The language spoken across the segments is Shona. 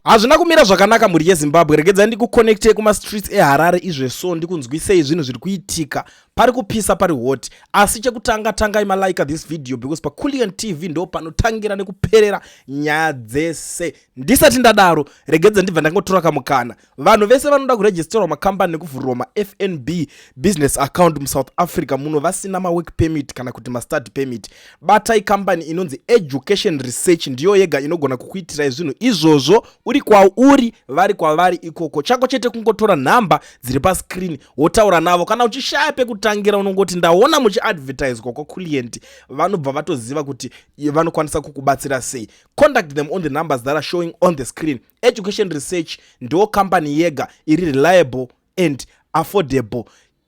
Hazvina kumira zvakanaka, mhuri yeZimbabwe. Regedzai ndikuconnectei kumastreets eHarare izveso, ndikunzwisei zvinhu zviri kuitika. Pari kupisa, pari hot. Asi chekutanga, tangai malike this video, because paCulian TV ndo panotangira nekuperera nyaya dzese. Ndisati ndadaro, regedza ndibva ndangotora kamukana. Vanhu vese vanoda kuregisterwa makambani nekuvhurirwa maFNB business account muSouth Africa muno vasina mawork permit kana kuti mastudy permit, batai kambani inonzi Education Research. Ndiyo yega inogona kukuitirai zvinhu izvozvo uri kwauri, vari kwavari ikoko. Chako chete kungotora nhamba dziri pascreen, wotaura navo. Kana uchishaya pekutangira, unongoti, "Ndaona muchiadvertiswa kwaCulient." Vanobva vatoziva kuti vanokwanisa kukubatsira sei. Contact them on the numbers that are showing on the screen. Education Research ndo kambani yega iri reliable and affordable.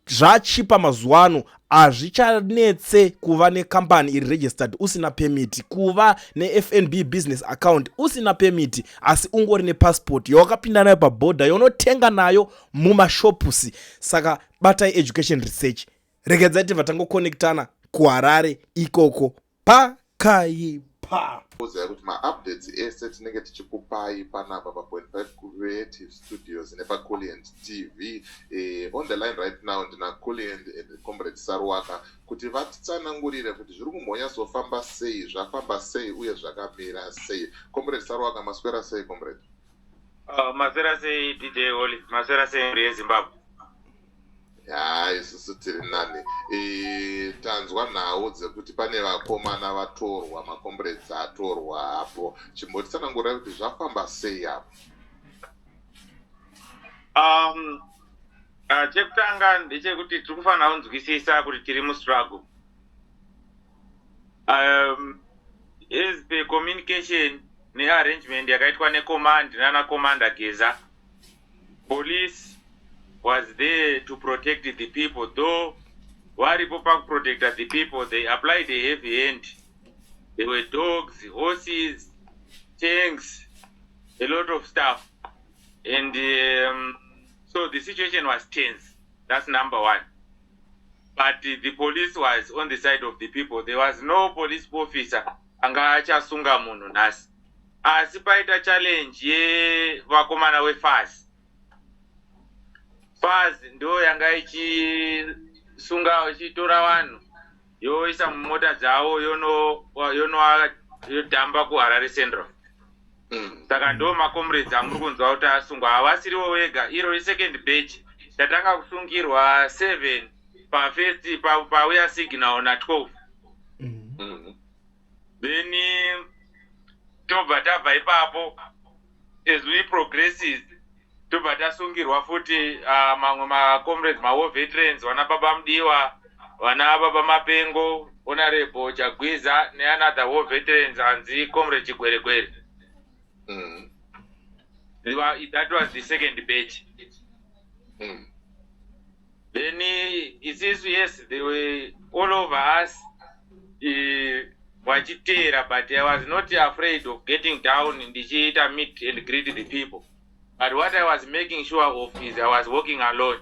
Zvachipa mazuva ano, hazvichanetse kuva nekambani iri registered usina permit, kuva neFNB business account usina permit, asi ungori nepassport yawakapinda nayo pabhodha, yaunotenga nayo mumashopusi. Saka batai Education Research. Regedzai tibva tangoconnectana kuHarare ikoko. Pakaipa. Uzai kuti maupdates ese tinenge tichikupai panapa pa.5 Creative Studios nepaCuliant TV. On the line right now ndina Culiant and Comrade Saruwaka kuti vatitsanangurire kuti zviri kumbonyatsofamba sei, zvafamba sei uye zvakamira sei. Comrade Saruwaka, maswera sei, comrade? Maswera sei, DJ Oli? Maswera sei, mhuri yeZimbabwe? Ya, isusu tiri nani. Tanzwa nhau dzekuti pane vakomana vatorwa, macomrades atorwa apo. Chimbotitsanangurirai kuti zvafamba sei apo. Chekutanga ndechekuti tiri kufanira kunzwisisa kuti tiri mustruggle. As per communication nearrangement yakaitwa necommand nana Commander Geza, police was there to protect the people. Though varipo pakuprotecta the people, they applied a heavy hand. There were dogs, horses, tanks, a lot of stuff, and so the situation was tense. That's number one. But the police was on the side of the people. There was no police officer anga achasunga munhu nhasi, asi paita challenge yevakomana weFAZ. FAZ ndo yanga ichisunga, ichitora vanhu, yoisa mumota dzavo, yodhamba kuHarare Central. Saka ndo macomrades amuri kunzwa kuti asungwa. Havasiriwo vega. Iro isecond batch. Tatanga kusungirwa 7 pafirst, pauya signal na12. Then tobva tabva ipapo, as we progresses, tobva tasungirwa futi mamwe macomrades, mawar veterans, vana Baba Mudiwa, vana Baba Mapengo, Honorable Chagwiza neanother war veterans anzi Comrade Chigweregwere. That was the second batch. Then isisu, yes, they were all over us, vachiteera, but I was not afraid of getting down ndichiita meet and greet the people. But what I was making sure of is I was walking alone.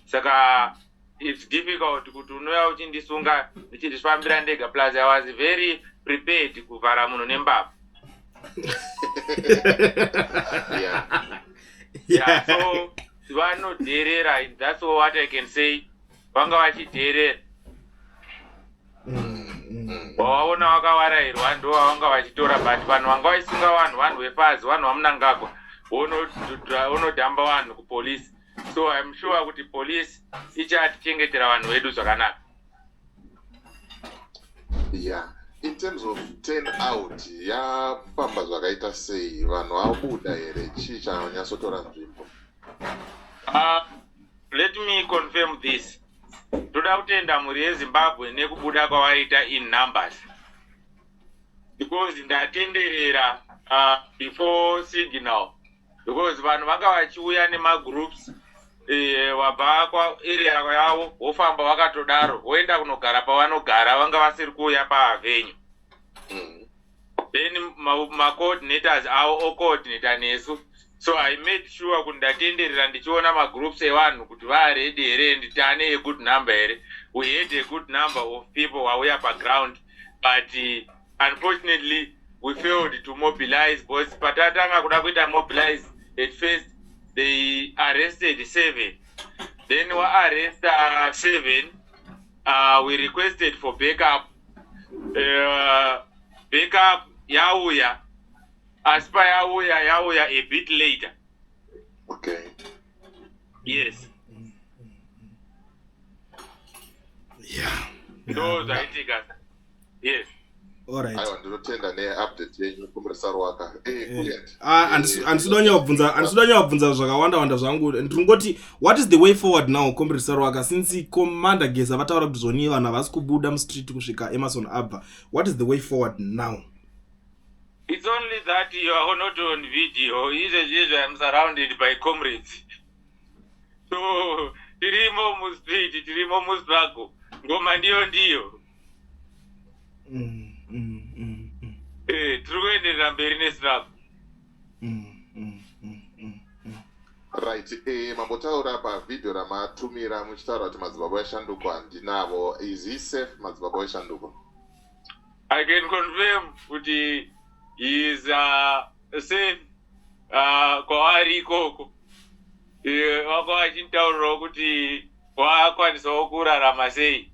Saka it's difficult kuti unouya uchindisunga ndichizvifambira ndega. Plus I was very prepared kuvhara munhu nembavha. Yeah, so vanodherera. That's all what I can say. Vanga vachidherera. Wavaona vakawarayirwa, ndo vavanga vachitora. But vanhu vanga vachisunga vanhu, vanhu veFAZ, vanhu vaMunangagwa, vonodhamba vanhu kupolisi. So I'm sure kuti polisi ichatichengetera vanhu vedu zvakanaka. Yeah, in terms of turn out, yafamba zvakaita sei? Vanhu vabuda here? Chii chanyatsotora nzvimbo? Let me confirm this. Toda kutenda mhuri yeZimbabwe nekubuda kwavaita in numbers, because ndatenderera before signal, because vanhu vanga vachiuya nemagroups, vabva kwaarea yavo, vofamba vakatodaro, voenda kunogara pavanogara. Vanga vasiri kuuya paavenue. Then macoordinators avo ocoordinata nesu. So I made sure kuti ndatenderera ndichiona magroups evanhu kuti vaready here and tane a good number here. We had a good number of people vauya paground, but unfortunately We failed to mobilize because patatanga kuda kuita mobilize, at first they arrested seven, then waaresta seven, we requested for backup. Backup yauya, asi payauya, yauya a bit later. Yes. Ndo zvaitika, yes. Alright. Aiwa, ndinotenda neupdate yenyu, Comrade Saruwaka. Kulliant. Ah, handisi kunyanya handisi kubvunza zvakawanda wanda zvangu. Ndiri what is the way forward now, Comrade Saruwaka, since Commander Geza vataura kuti zvoni vanhu havasi kubuda mustreet kusvika Emerson abva? What is the way forward now? It's only that you are not on video. Izvezvizvo I'm surrounded by comrades, so tirimo mustreet, tirimo mustruggle. Ngoma ndiyo ndiyo. Tiri kuenderera mberi nestruggle. Right, mambotaura pavhidhio ramatumira muchitaura kuti Madzibaba eshanduko handinavo. Is he safe, Madzibaba eshanduko? I can confirm kuti he is safe kwaari ikoko. Vanga vachitaurirawo kuti wakwanisawo kurarama sei,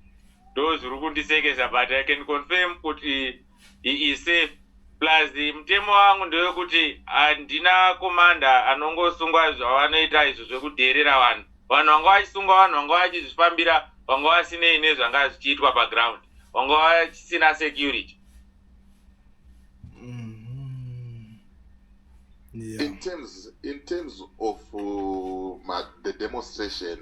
ndo zviri kundisekesa, but I can confirm kuti he is safe. Plus mutemo wangu ndewekuti handina commander anongosungwa zvavanoita izvo zvekudherera vanhu. Vanhu vanga vachisungwa, vanhu vanga vachizvifambira, vanga vasinei nezvanga zvichiitwa paground, vanga vasina security. In terms of the demonstration,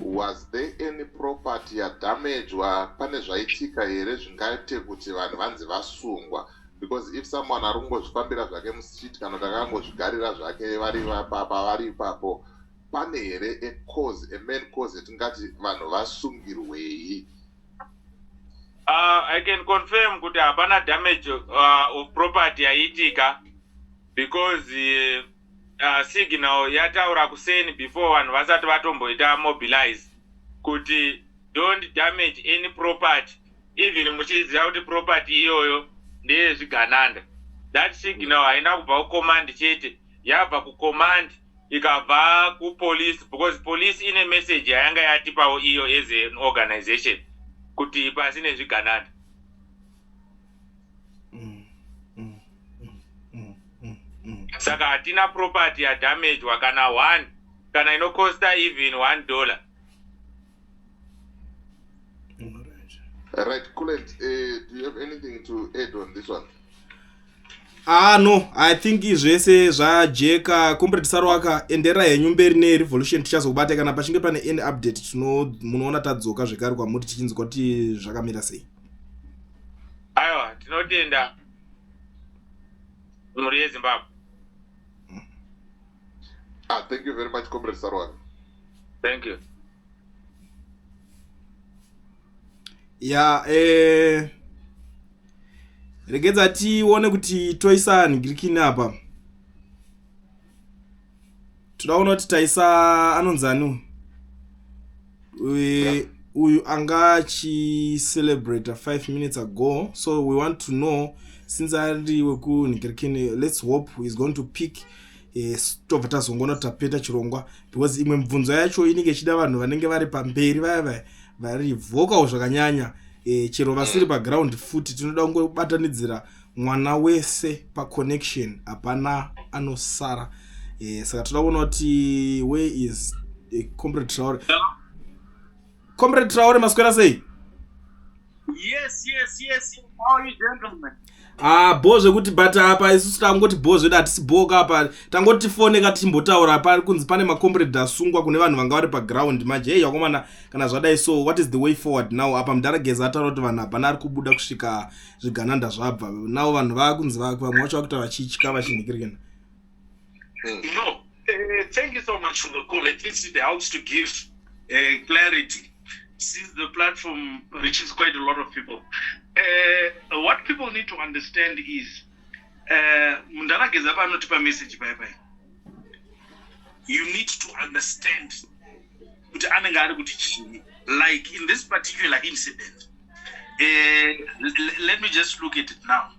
was there any property yadamagwa? Pane zvaitika here zvingaite kuti vanhu vanzi vasungwa? Because if someone ari kungozvifambira zvake mustreet kana kuti akangozvigarira zvake vari pavari ipapo, pane here a cause, a main cause yatingati vanhu vasungirwei? I can confirm kuti hapana damage of property yaitika because signal yataura kuseni before vanhu vasati vatomboita mobilize kuti don't damage any property, even muchiziva kuti property iyoyo ndeyezvigananda. That signal haina kubva kucommand chete, yabva kucommand ikabva kupolice, because police ine message yayanga yatipawo iyo as an organization kuti pasi nezvigananda. Saka hatina property yadamagwa kana one, kana inocosta even $1. Right, Kulliant, do you have anything to add on this one? Ah, no, I think zvese zvajeka. Comrade Saruwaka, endera henyu mberi nerevolution. Tichazokubata kana pachinge pane any update. Tino munoona tadzoka zvekare kwamuri tichinzwa kuti zvakamira sei. Aiwa, tinotenda, mhuri yeZimbabwe. Ah, thank you very much, Comrade Saruwaka. Thank you. Ya, regedza tione kuti toisa nhingirikini apa. Toda kuona kuti taisa anonzani uyu anga achicelebrata 5 minutes ago. So we want to know, since ari wekunhingirikini, let's hope is going to pick. Tobva tazongoona kuti tapeta chirongwa, because imwe mibvunzo yacho inenge ichida vanhu vanenge vari pamberi, vaya vaya vari vocal zvakanyanya. Chero vasiri paground futi, tinoda kungobatanidzira mwana wese paconnection, hapana anosara. Saka toda kuona kuti where is Comrade Traore. Comrade Traore, maswera sei? Yes. How are you, gentlemen? Ah, bho zvekuti, but apa isusu tangoti bho zvedu, hatisi bhoka apa. Tangoti tifone tichimbotaura pari kunzi pane macomrade asungwa kune vanhu vanga vari paground manje. Hei vakomana, kana zvadai, so what is the way forward now? Apa Mudhara Geza ataura kuti vanhu hapana ari kubuda kusvika zvigananda zvabva. Now vanhu vakunzi vamwe vacho vakuita vachitya, vachinhikirikana. No, thank you so much for the call. At least it helps to give clarity, since the platform reaches quite a lot of people. What people need to understand is Mudhara Geza panotipa message pai pai, you need to understand kuti anenge ari kuti chii. Like in this particular incident, let me just look at it now.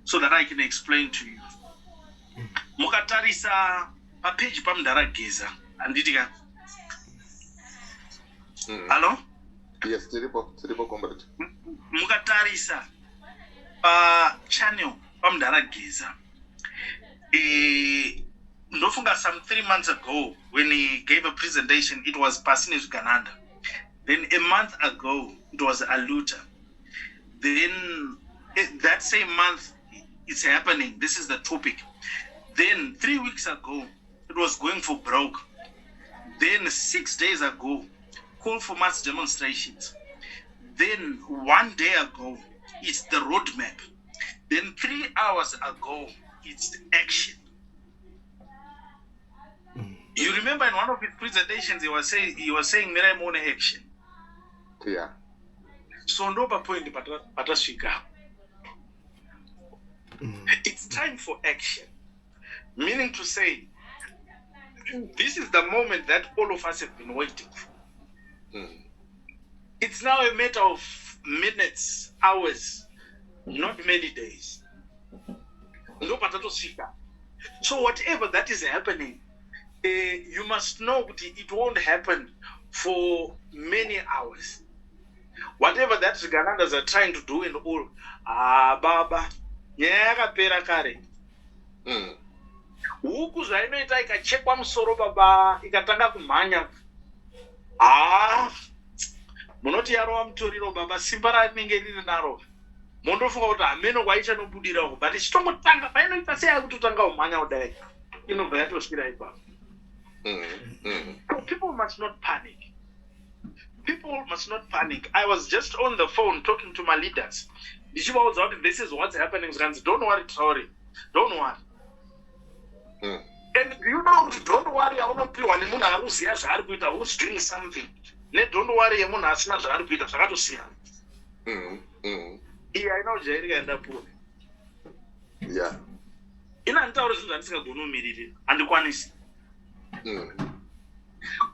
so that I can explain to you. Mukatarisa papeji pamudhara Geza, handiti ka? Hallo? Yes, tiripo, tiripo, comrade. Mukatarisa pachannel pamudhara Geza, ndofunga some 3 months ago when he gave a presentation, it was pasi nezvigananda. Then a month ago it was aluta. Then that same month it's happening, this is the topic. Then 3 weeks ago it was going for broke. Then 6 days ago, call for mass demonstrations. Then one day ago it's the roadmap. Then 3 hours ago it's the action. You remember in one of his presentations he was saying mirai muone action. So ndo papoint patasvika. It's time for action, meaning to say this is the moment that all of us have been waiting for. It's now a matter of minutes, hours, not many days. Ndo patatosvika. So whatever that is happening, you must know kuti it won't happen for many hours. Whatever that zviganandas are trying to do and all, ah baba, nyaya yakapera kare. Huku zvainoita ikachekwa musoro baba, ikatanga kumhanya, haa, munoti yarova mutoriro baba. Simba rarinenge riri naro, mondofunga kuti hameno kwaichanobudira uko, but ichitongotanga painoita sei, yakutotanga kumhanya kudai, inobva yatosvira ipapo. So people must not panic. People must not panic. I was just on the phone talking to my leaders, ndichivaudza kuti this is what's happening. Zvikanzi, "Don't worry, Traore, don't worry." And do you know kuti don't worry yaunopiwa nemunhu ari kuziva zvaari kuita, who's doing something, nedon't worry yemunhu asina zvaari kuita zvakatosiyana? Iyi haina kujairika yandapuwa. Ina handitauri zvinhu zvandisingagoni kumiririra, handikwanisi.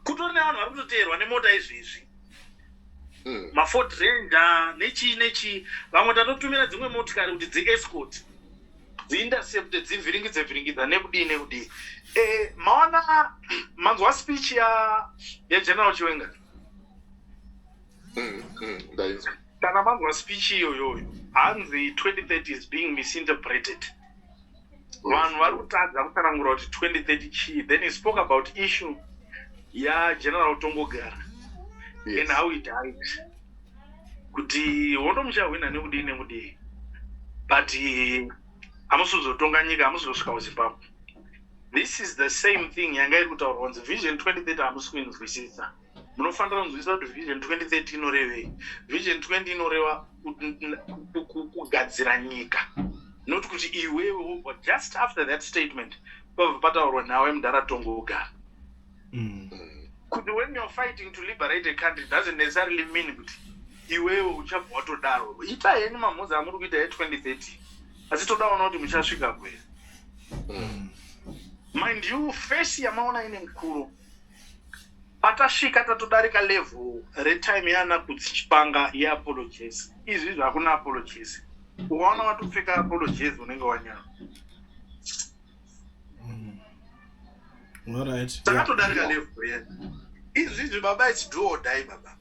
Kutori nevanhu vari kutoteerwa nemota izvezvi, maFord Ranger nechii nechii. Vamwe tatotumira dzimwe motikari kuti dziescort, dziintercepte, dzivhiringidze vhiringidza nekudii nekudii. Maona, manzwa speech yaGeneral Chiwenga? Ndainzwa. Kana manzwa speech iyoyoyo, hanzi 2030 is being misinterpreted. Vanhu vari kutadza kutsanangura kuti 2030 chii. Then he spoke about issue yaGeneral Tongogara and how he died, kuti hondo muchahwina nekudii nekudii, but hamusi kuzotonga nyika, hamusi kuzosvika kuZimbabwe. This is the same thing yanga iri kutaurwa kunzi Vision 2030 hamusi kuinzwisisa. Munofanira kunzwisisa kuti Vision 2030 inorevei. Vision 20 inoreva kugadzira nyika, not kuti iwewe wobva. Just after that statement pabva pataurwa nawe mudhara Tongogara, kuti when you're fighting to liberate a country doesn't necessarily mean kuti iwewe uchabva watodaro. Ita henyu mamhuzi amuri kuita e2030, asi todaona kuti muchasvika kwere. Mind you, face yamaona ine mukuru, patasvika tatodarika level retime yana Kudzi Chipanga yeapologies. Izvi zvakuna apologies. Ukaona watopfeka apologies, unenge wanyama. Takatodarika level ye izvizvi baba. It's do or die, baba.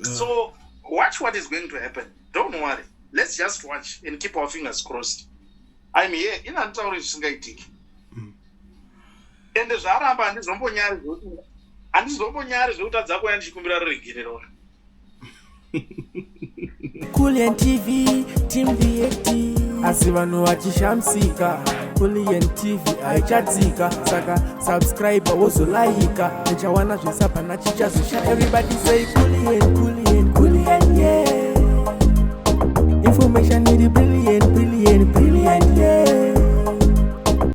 So watch what is going to happen. Don't worry, let's just watch and keep our fingers crossed. I'm here, ina handitauri zvisingaitiki. Ende zvaramba, handizombonyari zvekutadza kuuya ndichikumbira ruregerero. Kulian TV, Team VAT. Asi vanhu vachishamisika, Kulian TV haichatsika. Saka subscribe, wozolaika, uchawana zvisapana chichazosha. Everybody say Kulian, Kulian, Kulian, yeah. Information iri brilliant.